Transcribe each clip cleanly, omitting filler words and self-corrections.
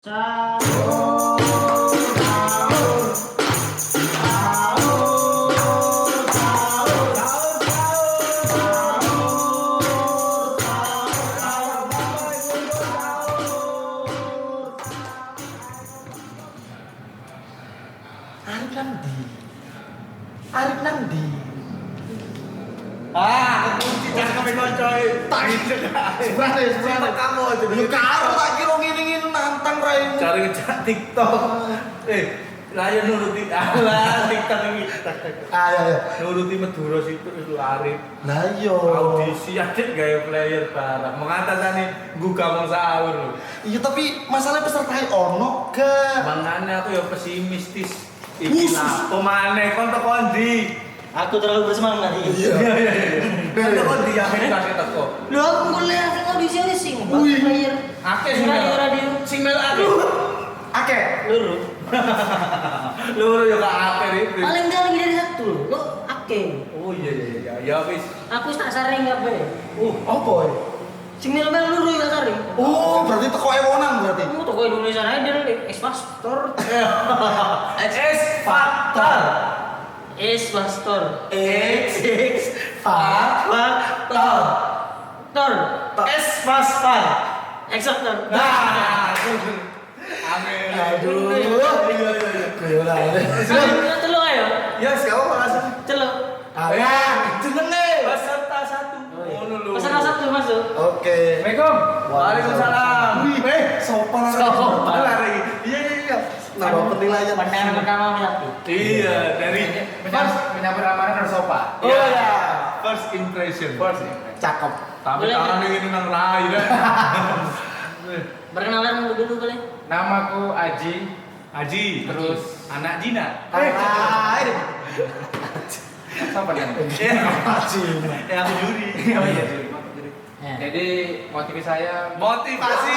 Sahur, sahur, sahur, sahur, sahur, sahur, sahur. Arif nang ndi? Arif nang ndi? Ah, kekunci cangkeme koncoe. Tak sebenarnya sebenarnya kamu aja. Ya karo tak kira ngene-ngene nantang raimu. Cari ngejak TikTok. Eh, lah ya nuruti alah TikTok iki. Ayo ayo. Nuruti Madura situ itu Arif. Lah iya. Audisi adik gawe player barang. Mengatasane gugah wong sahur lho. Iya tapi masalah peserta ono gak? Mangane aku ya pesimistis. Iki Wuh. lah maneh kon teko ndi? Aku terlalu bersemangat iki. Iya. Iya iya. Kon teko ndi akhirnya kasih teko. Lho aku kuliah sing audisi sing Wih. player. Akeh sing Radio melok. radio Sing melok akeh. Akeh. loro. Loro ya gak akeh Rip. Paling enggak lebih dari satu lho. Kok akeh. Oh iya iya iya ya wis. Aku wis tak saring kabeh. Apa ya? Sing melu-melu loro ya tak saring. Oh, berarti teko ewonan berarti. Kamu toko Indonesia Idol, X Factor, S Factor. X Factor, X X Factor. Factor, S Factor. X Factor. Nah, amin. Aduh. Iya iya iya. Guyonane. Ayo celuk ayo. Ya, siapa langsung? Celuk. Ah, jenenge. Peserta satu. Ngono lho. Peserta satu masuk. Oke. Assalamualaikum. Waalaikumsalam. Wih, sopan arek. Sopan arek. Iya iya iya. Nambah penilaian. Pandangan pertama menyatu. Iya, dari Menyambut ramadan harus sopan. Oh iya. First impression. First impression. Cakep. Tapi Boleh, tangan boleh. ini nang rai lah. Perkenalan dulu boleh. Namaku Aji, Aji, terus anak Jina. Ah, ini. sopan kan? Iya. Aji. Eh, aku juri. Oh iya, Juri. Maaf, Juri. Ya. Jadi motivasi saya Motivasi.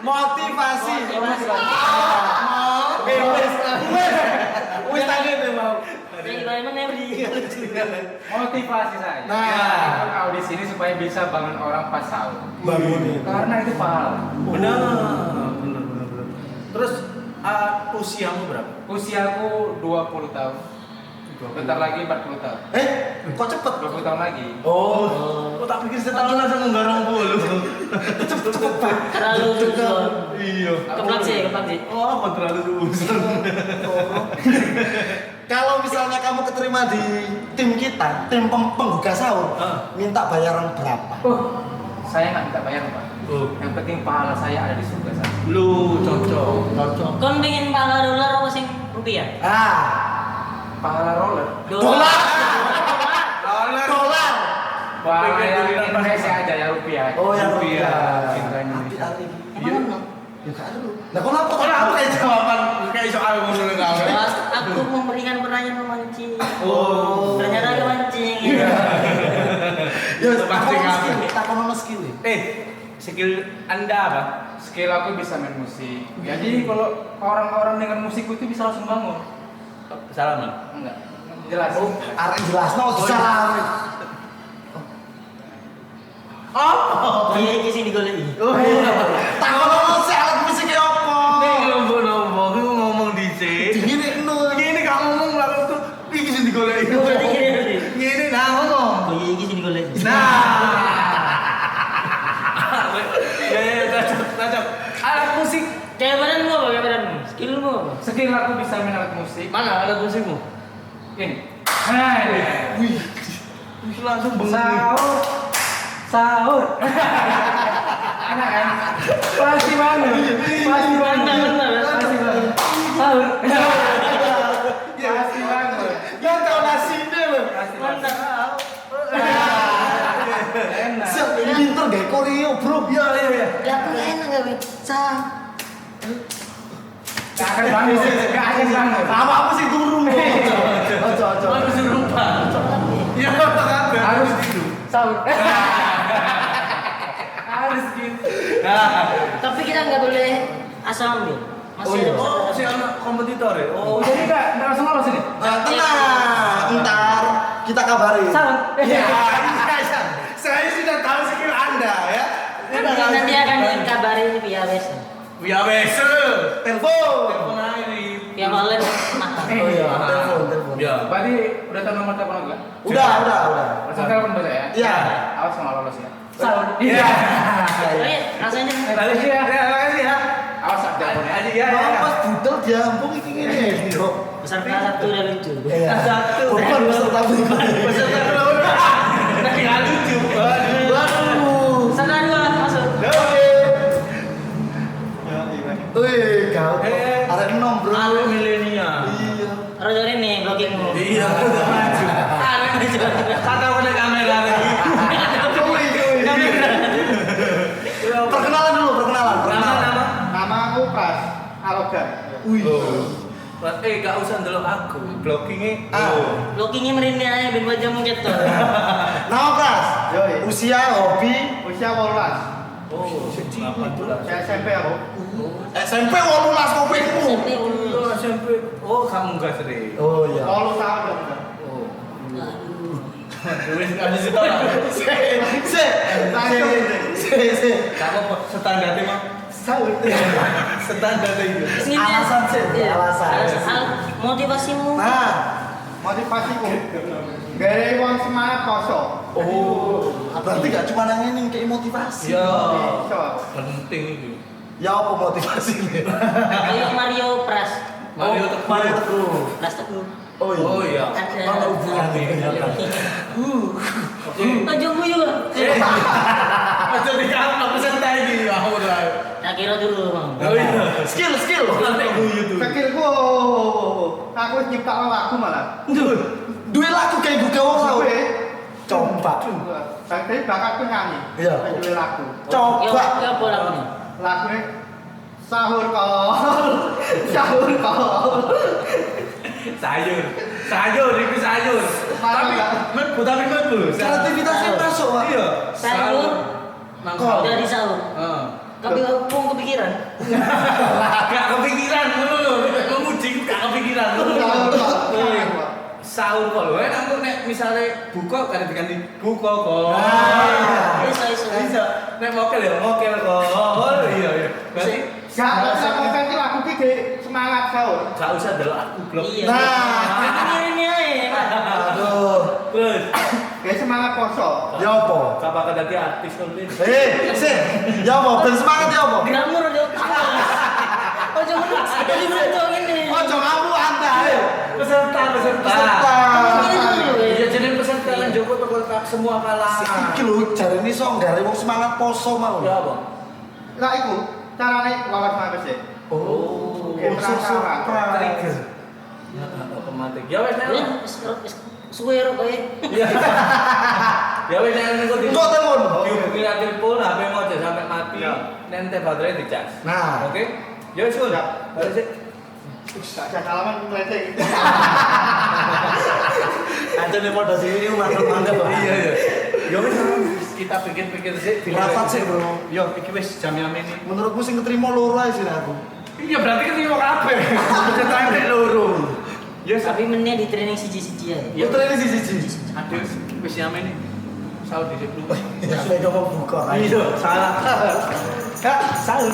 Motivasi. Motivasi. Eh, wes, wes. Wes tadi mau. Ini gimana beri? Motivasi saya. Nah. Ikut audisi ini supaya bisa bangun orang pas sahur. Bangun. Karena itu pahala. Benar, benar, benar, benar. Terus usiamu berapa? Usiaku 20 tahun. Bentar lagi 40 tahun. Eh, kok cepet? 20 tahun lagi. Oh, oh tak pikir setahun langsung nggarong bolu. Cepet banget. Terlalu susun. Iya. Keplak sih, keplak sih. Oh, kok terlalu susun. Kalau misalnya kamu keterima di tim kita, tim penggugah sahur, Ah. minta bayaran berapa? Saya nggak minta bayar, Pak. Oh. Yang penting pahala saya ada di surga sana. Lu cocok. Cocok. Kon pengen pahala dolar apa sing rupiah? Ah, Pahala roller. dolar, Dolar. dolar. Pahala Pengen yang tulisan Indonesia aja ya rupiah. Oh, yang Rupiah. rupiah. Cinta Indonesia. Api, api. Emang ono? Ya gak ada. Lah kok apa? Kok aku kayak jawaban kayak soal ngono lho kamu. Mas, aku memberikan pertanyaan memancing. Oh. Ternyata kemancing. Ya, Pasti takonono kabeh. skill, takonono skill. Eh, skill Anda apa? Skill aku bisa main musik. Jadi kalau orang-orang dengan musikku itu bisa langsung bangun. Salaman. Enggak. Jelas. Oh, arek jelasno salah. Oh, iya iki sing digoleki. Oh iya. Takonono sih alat musiknya apa? Nek ngomong-ngomong, aku ngomong dhisik. Dingin no. Ngene gak ngomong lalu tuh iki sing digoleki. Oh, berarti gini berarti. Ngene nah ngomong. Oh iya iki sing digoleki. Nah. Ya ya ya, cocok cocok. Alat musik. Kayak badanmu apa kayak badanmu? Skillmu apa? Skill aku bisa main alat musik. Mana alat musikmu? Ini. Nah, ini. Wih. Langsung bengi. Sahur. Sahur. Enak kan? Pasti bangun. Pasti bangun. Benar, benar. Pasti bangun. Sahur. Pasti bangun. Ya tau nasibnya lho. Pasti bangun. Mantap. Enak. Siap, pinter gawe koreo, Bro. Iya iya iya. Lah aku enak gak bisa. Gak akan bangun. Gak akan bangun. Apa aku sih turu. Ojo ojo. Harus lupa. Ya kabeh. Harus gitu. Sahur. Harus gitu. Nah. Tapi kita nggak boleh asal ambil. Masih Oh, iya. ada Oh, peserta. si anak kompetitor ya? Oh, Oh, jadi nggak langsung lolos ini? Nah, tenang, ntar kita kabarin. Sahur. Iya, iya, iya. Saya sudah tahu skill Anda ya. Nanti, nanti akan dikabarin via WhatsApp. Via wesel. Telepon. Telepon aja nih. Ya malen mahal. Oh iya, telepon. Ya. Berarti udah tahu nomor telepon aku kan? Udah. Langsung telepon besok ya? Iya. Awas nggak lolos ya. Sahur. Iya. Oke, rasanya. Makasih ya. Ya, makasih ya. Awas sak teleponnya. Aja ya. Mau pas budel diampung iki ngene. Dok. Peserta satu udah lucu. Iya. Satu. Bukan peserta berikutnya. Peserta loro. Nah, nggak lucu. Waduh. Waduh. Peserta dua masuk. Oke. Wih, kau. Eh. Arek enom, Bro. Arek milenial. Iya. Rojo ini blockingmu. Iya, udah maju. Arek maju. Kata aku nek kamera lagi. Cuy, cuy. Perkenalan dulu, perkenalan. Nama. Nama aku Pras Alogan. Wih. Eh, gak usah ndelok aku. Blockingnya. Ah. Blockingnya merinding aja ben wajahmu ketok. Nama Pras. Yoi. Usia, hobi, Usia 18. Oh, 18. Saya SMP aku. SMP 18 kupingmu. SMP Oh, SMP. Oh, kamu enggak sering. Oh iya. 8 tahun dong. Oh. Aduh. Wis ada situ lah. Se, se, se, se. Gak apa-apa, standarnya mah Sahur. standarnya itu. Terus gini, Alasan sih, iya. alasan. Motivasimu. Nah, Motivasiku. Gare wong semangat poso. oh, berarti gak cuma yang ini kayak motivasi. Iya. Iso aku. Penting itu. Ya apa motivasi ini? Kayak Mario Pras. Mario Teguh. Mario Teguh. Pras Teguh. Oh iya. Oh iya. Ada. Mana hubungannya ternyata? Oke. Ojo guyu. Aja dikawal peserta ini. Aku udah. Tak kira dulu, Bang. Oh iya. Skill, skill. Nanti guyu tuh. Skillku aku nyiptakno lagu malah. Duwe lagu kayak gue wong sahur. Duwe. Coba. Tapi bakatku nyanyi. Iya. Duwe lagu. Coba. Ya apa lagunya? Lagune sahur kol. Sahur kol. Sayur. Sayur iku sayur. Tapi mlebu tapi mlebu. Kreativitasnya masuk, Pak. Iya. Sayur. Nang Kol. Dari sahur. Heeh. Tapi aku kepikiran. Gak kepikiran ngono lho. Memuji gak kepikiran ngono. Sahur kol. Sahur kok lho. Enak kok nek misale buka kan diganti buka kok. Ah. Iso iso. Iso. Nek mokel ya mokel kok. Oh iya iya. Berarti Gak usah konten lagu ki ge semangat sahur. gak usah delok aku blok. Iya. Nah. Ini ae, Pak. Aduh. Terus Ge semangat poso. Ya apa? gak bakal dadi artis kon Lin. Eh, sih. Ya apa? Ben semangat ya apa? Gerakmu rodo. Ojo ngono, ojo ngono ngene. Ojo kamu anda, ayo. Peserta, peserta. Peserta. Ngene dulu. Iya jeneng peserta kan Joko teko semua kalangan. Iki lho jarene iso nggare wong semangat poso mau. Ya apa? Lah iku carane lawas semangat sih. Oh, Oke, penasaran. Trigger. Ya otomatis. Ya wes nek. Wis wis suwe ro kowe. Iya. Ya wes nek engko di Engko telepon. dihubungi lewat telepon, HP mau aja sampai mati. Ya. Nek baterai dicas. Nah. Oke. Ya wes, Kun. Ya. Balik sih. Gak ada salaman melenceng. Kancane padha sini mangkel-mangkel. Iya, iya. Ya wes kita pikir-pikir sih. Rapat sih, Bro. Yo, iki wis jam jam ini. Menurutmu sing keterima loro ae sih aku. Iya berarti kan terima kabeh. Peserta nek loro. Ya Tapi meneh di training siji-siji ae. Ya training siji-siji. Aduh, wis nyame nih. Sahur dhisik dulu. Ya, saya ngomong buka. Iya, salah. Kak, sahur.